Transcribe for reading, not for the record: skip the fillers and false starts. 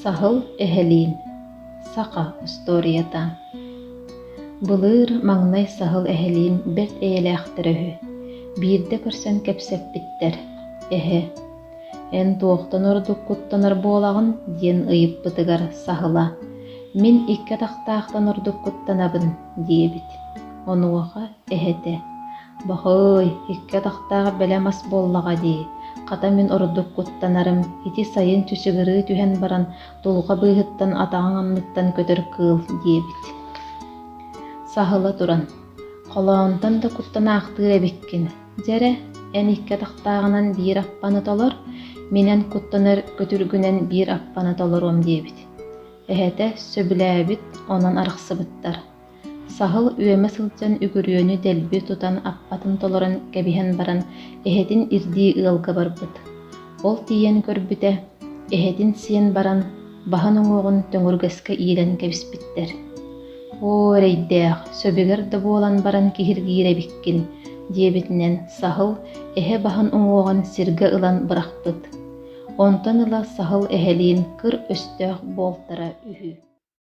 Саһыл эһэлиин Саха устуоруйата Былыр маҥнай саһыл эһэлиин бэрт эйэлээхтэрэ үһү. Биирдэ көрсөн кэпсэппиттэр: «Эһэ, эн туохтан ордук куттанар буолаҕын?» диэн ыйыппытыгар саһыла: «Мин икки атахтаахтан ордук куттанабын» диэбит. Онуоха эһэтэ: Баһыай, икки атахтаах бэлэм ас буоллаҕа дии, хата мин ордук куттанарым, ити сайын чычыгырыы түһэн баран дулҕа быыһыттан атаҕыҥ анныттан көтөр кыыл диэбит. Саһыла туран, холоонтон да куттанаахтыыр эбиккин, дьэ эрэ, эн икки атахтааҕынан биир аппаны толор, мин эн куттанар көтүргүнэн биир аппаны толоруом диэбит. Эһэтэ сөбүлээбит, онон арахсыбыттар. Саһыл үөмэ сылдьан үгүрүөнү дэлби тутан аппатын толорон кэбиһэн баран эһэтин ирдии ыалга барбыт. Ол тиийэн көрбүтэ, эһэтин сиэн баран баһын уҥуоҕун төҥүргэскэ иилэн кэбиспиттэр. «Оо, эрэйдээх, сөбүгэр да буолан баран киһиргиир эбиккин» диэбитинэн саһыл эһэ баһын уҥуоҕун сиргэ ылан бырахпыт. Онтон ыла саһыл эһэлиин кыр өстөөх буолтара үһү.